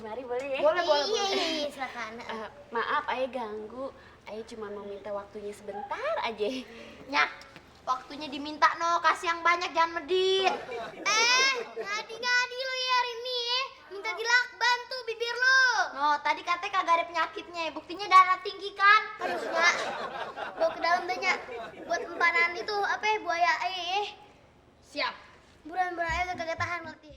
mari boleh ya? Boleh. Iya, silakan. Maaf, Ayah ganggu. Ayah cuma mau minta waktunya sebentar aja. Nyak, waktunya diminta no, kasih yang banyak jangan medit. Ngadi-ngadi lo ya hari ini ya. Minta dilakban tuh bibir lo. No, tadi katanya kagak ada penyakitnya, buktinya darah tinggi kan. Harusnya bawa ke dalam deh Nyak. Buat empanan itu apa ya, buaya Siap. Buruan aja udah kagak tahan nanti.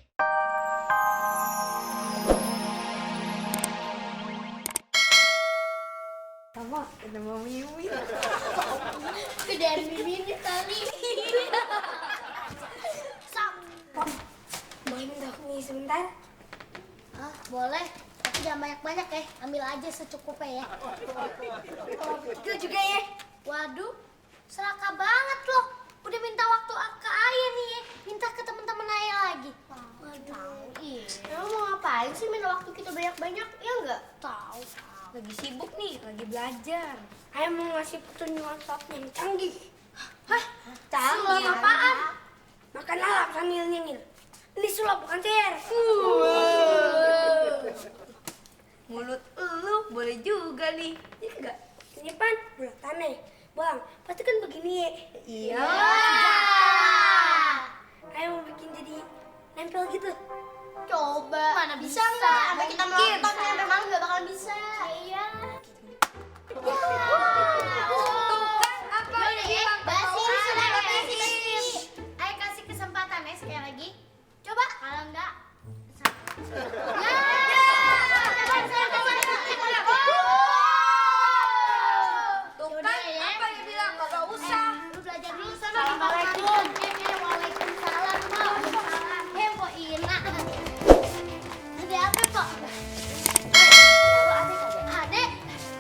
Sama, kita mau mimin. Gedean miminnya kali. Boleh minta mie sebentar? Boleh. Tapi jangan banyak-banyak ya. Ambil aja secukupnya ya. Itu juga ya? Waduh, serakah banget loh. Udah minta waktu ke Ayah nih ya. Minta ke teman-teman Ayah lagi. Waduh, iya. Emang mau ngapain sih minta waktu kita banyak-banyak? Ya enggak? Tahu. Lagi sibuk nih, lagi belajar. Ayah mau ngasih petunjuk yang canggih. Hah? Sulap Canggih. apaan? Makan lalap sambil nyengir. Ini sulap bukan sihir. Mulut lu boleh juga nih. Ini enggak? Ini pan bulatan nih. Bang, pasti kan begini ya. Iya. Ayah mau bikin jadi nempel gitu. Coba. Mana bisa bisa? nggak? Sampai Mungkin. kita nonton ya, memang nggak bakalan bisa. Iya. Apa Basi sudah basi. Ayo kasih kesempatan ya sekali lagi. Coba. Kalau enggak. Tuh kan, apa dia bilang kagak usah. Lu belajar dulu sana. Assalamualaikum. Waalaikumsalam. Waalaikumsalam. Po Ina. Ada apa, Pak? Adek,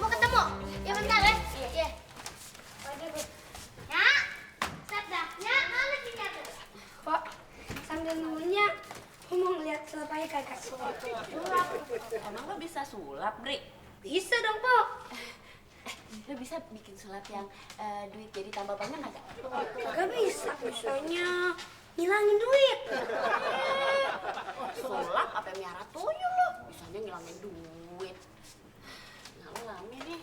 mau ketemu? Ya bentar ya. Iya. Ya. Sedapnya mana punya tuh? Kok sambil nunggunya aku mau ngeliat sulap ayah kagak? Sulap? Emang lo bisa sulap, Bri? Bisa dong, Pok. Lo bisa bikin sulap yang duit jadi tambah banyak nggak? Kagak bisa, misalnya ngilangin duit. Sulap apa miara tuyul lo? Bisanya ngilangin duit. Ngalamin nih.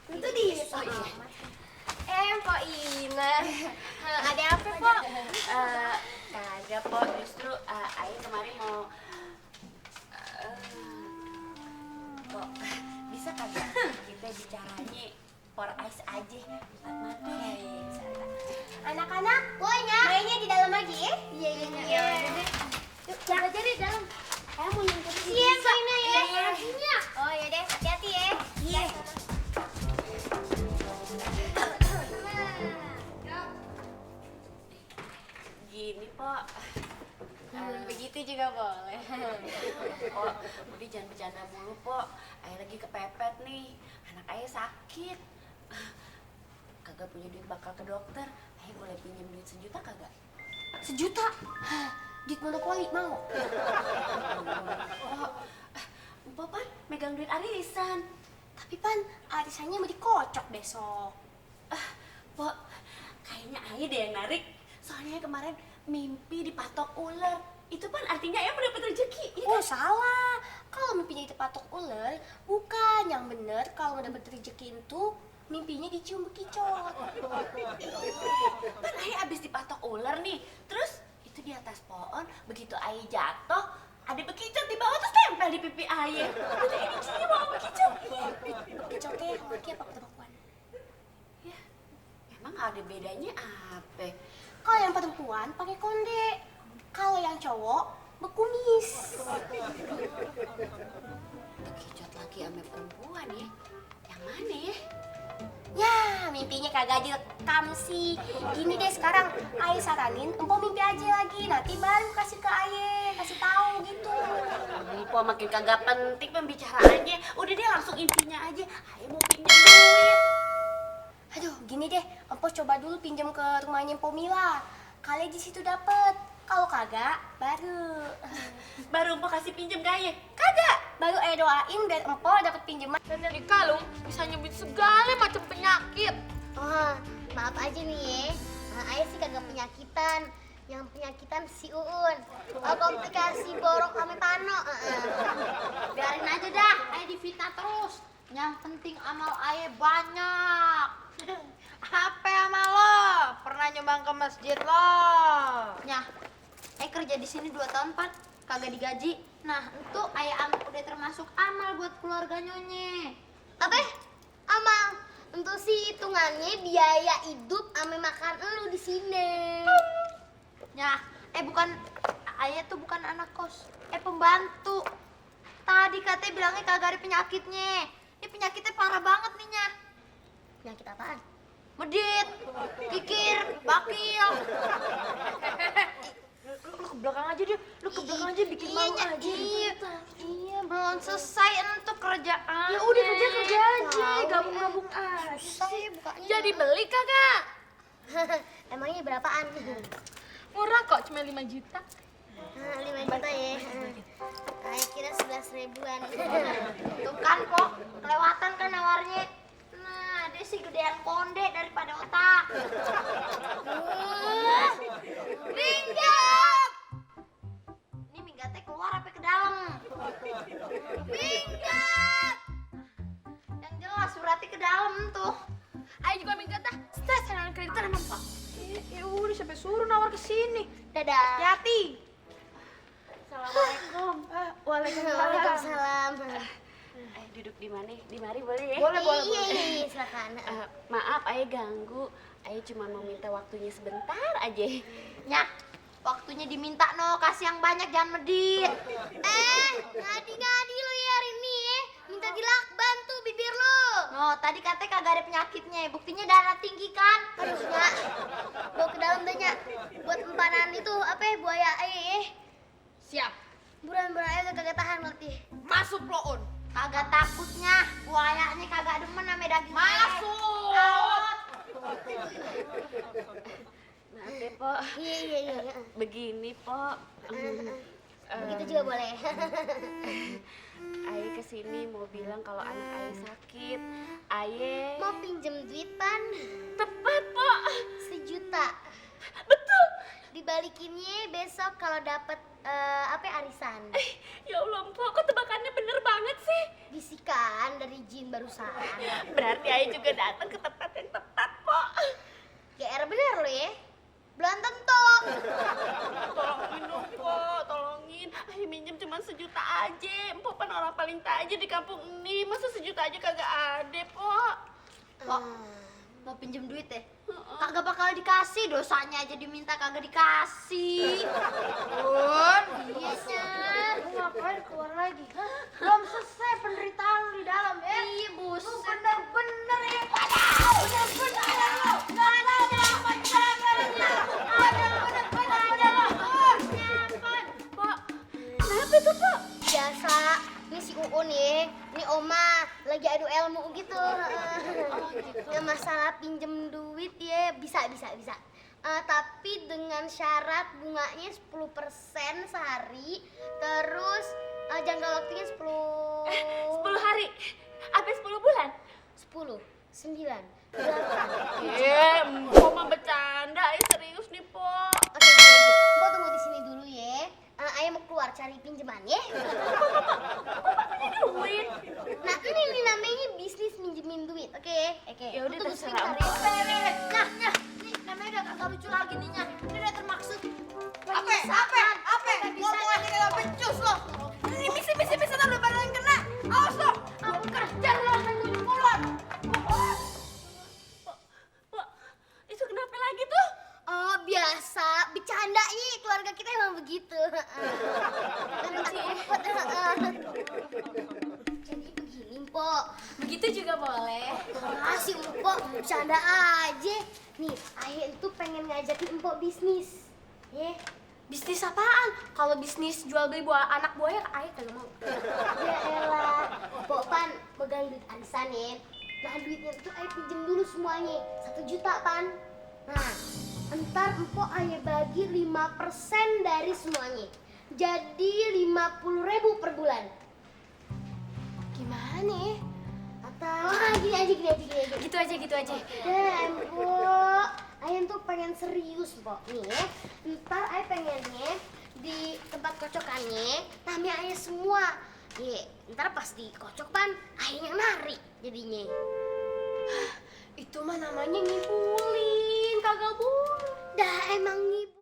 Itu dia. Oh iya. Pok Ina. Ada apa, Pok? Kagak, Pok. Justru Ayah kemarin mau... Pok, bisa kagak kita bicaranya for ice aja? Empat mata ya, misalnya. Anak-anak, boynya mainnya di dalam lagi ya? Iya. Yuk, belajar di dalam. Ayah mau nyengkut Iya, mainnya ya. Iya. Oh ya deh, hati-hati ya. Iya. Gini, Pok. Begitu juga boleh. Pok, udah jangan bercanda mulu, Pok. Ayah lagi kepepet nih. Anak Ayah sakit. Kagak punya duit bakal ke dokter. Ayah boleh pinjam duit 1 juta kagak? 1 juta? Duit monopoli mau? Pok, Pok Pan megang duit arisan. Tapi Pan, arisannya mau dikocok besok. Pok, kayaknya Ayah deh yang narik. Soalnya kemarin mimpi dipatok ular. Itu Pan artinya Ayah mendapat rezeki. Oh salah, kalau mimpinya dipatok ular, bukan yang bener kalau dapat rezeki itu mimpinya dicium bekicot. Pan Ayah abis dipatok ular nih. Terus itu di atas pohon, begitu Ayah jatuh, ada bekicot di bawah terus tempel di pipi Ayah. Berarti Ayah dicium sama bekicot. Bekicotnya laki apa perempuan? Ya, emang ada bedanya apa? Kalau yang perempuan pakai konde, kalau yang cowok bekumis. Bekicot laki sama perempuan ya? Yang mana ya? Ya, mimpinya kagak direkam sih. Gini deh sekarang, Ayah saranin empok mimpi aja lagi. Nanti baru kasih ke Ayah, kasih tahu gitu. Empok makin kagak penting pembicaraannya. Udah deh langsung intinya aja. Ayah mau pinjam duit. Aduh, gini deh, empok coba dulu pinjam ke rumahnya Empok Mila. Kali di situ dapet. Kalau kagak, baru. Baru empok kasih pinjam ke Ayah? Kagak, baru Ayah doain biar empok dapet pinjaman. Dan dari kalung bisa nyebut segala macam penyakit. Oh, maaf aja nih ya. Ayah sih kagak penyakitan. yang penyakitan si Uun. Komplikasi borok ame pano. Biarin aja dah, ayo difitnah terus. Yang penting amal aye banyak. Apa amal lo? Pernah nyumbang ke masjid lo? Nyah, aye kerja di sini 2 tahun Pan, kagak digaji. Nah, itu aye udah termasuk amal buat keluarga Nyonye. Apa? Amal. Untuk si hitungannya biaya hidup ame makan elu di sini. Nyah, bukan, ayah tuh bukan anak kos, pembantu. Tadi katanya bilangnya kagak ada penyakitnya. Ini penyakitnya parah banget nih, Nyah. Penyakit apaan? Medit, kikir, bakil. Lu ke belakang aja dia, lu ke belakang aja bikin malu Iya, aja. iya, belum selesai untuk kerjaan. Ya udah kerja aja, gabung-gabung aja. Jadi beli kagak? Emangnya berapaan? Murah kok, cuma 5 juta. 5 juta ya. Saya kira 11 ribuan. Tuh kan kok, kelewatan kan nawarnya. Nah, dia sih gedean konde daripada otak. Minggat! Ini minggatnya keluar apa ke dalam? Minggat! Yang jelas suratnya ke dalam tuh. Ayo juga minggat dah. Stres dengan kreditor emang Pak. Ya udah sampai suruh nawar ke sini. Dadah. Hati. Assalamualaikum. Waalaikumsalam. Duduk di mana? Di mari boleh ya? Boleh, boleh, Iya, boleh. iya, silakan. Maaf, Ayah ganggu. Ayah cuma mau minta waktunya sebentar aja. Nyah, waktunya diminta no, kasih yang banyak jangan medit. Ngadi-ngadi lu ya hari ini ya. Minta dilakban tuh bibir lu. No, tadi katanya kagak ada penyakitnya, buktinya darah tinggi kan? Aduh, Nyak. Bawa ke dalam deh, Nyak. Buat empanan itu, apa ya, buaya Siap. Buruan aja udah kagak tahan berarti. Masuk lo, Un. Kagak takutnya, buayanya kagak demen sama daging. Masuk. Maaf ya, Pok. Iya. Begini, Pok. Begitu juga boleh. Ayah kesini mau bilang kalau anak Ayah sakit. Ayah Mau pinjem duit, Pan? tepat, Pok. 1 juta. Betul. Dibalikinnya besok kalau dapet arisan. Ya Allah, Pok, kok tebakannya bener banget sih? Bisikan dari Jin barusan. Berarti Ayah juga datang ke tempat yang tepat, Pok. GR bener lo ya. Belum tentu. Tolongin dong, Pok, tolongin. Ayah minjem cuma 1 juta aja. Empok kan orang paling tajir di kampung ini. Masa 1 juta aja kagak ada, Pok? Kok mau pinjem duit ya? Kagak bakal dikasih, dosanya aja diminta kagak dikasih. Un. Iya, Nyah. Lu ngapain keluar lagi? Belum selesai penderitaan lu di dalam ya. Iya, buset. Lu bener-bener ya. Bener-bener lu. Nggak ada apa caranya. Pok, kenapa tuh, Pok? Biasa. Ini si Uun ya. Ini Oma lagi adu ilmu gitu. Yang masalah pinjem duit ya bisa. Tapi dengan syarat bunganya 10% sehari. Terus jangka waktunya 10 10 hari. Apa 10 bulan? 10, 9, 8. Empok mah bercanda. Ayah serius nih, Pok. Oke. Mbak tunggu di sini dulu ya. Ayah mau keluar cari pinjaman ya. Duit. Nah ini namanya bisnis minjemin duit, oke? Ya udah, Tunggu terserah, sebentar ya. Nyah, nih namanya udah kagak lucu lagi nih, Nyah. Ini udah termaksud Apa? penyiksaan. Ngomong aja kayak becus lo. Ini misi udah pada yang kena. Awas lo. Aku kerja lo sambil mulut. Pok, itu kenapa lagi tuh? Oh biasa, bercandanya keluarga kita emang begitu. Jadi begini, Mpok. Begitu juga boleh. Masih Mpok, bercanda aja. Nih, Ayah itu pengen ngajakin Mpok bisnis. Bisnis apaan? Kalau bisnis jual beli anak buaya, Ayah kagak mau. Ya elah, Mpok Pan pegang duit arisan ya. Nah duitnya itu Ayah pinjem dulu semuanya, 1 juta Pan. Nah, ntar Mpok Ayah bagi 5% dari semuanya. Jadi 50.000 per bulan. Gimana ya? Atau gini aja. Gitu aja. Mpok, Ayah tuh pengen serius, Pok. Nih, ntar ayah pengennya di tempat kocokannya, namanya ayah semua. Ye, ntar pas dikocok pan, ayahnya nari jadinya. Itu mah namanya ngibulin, kagak boleh. Dah emang ibu.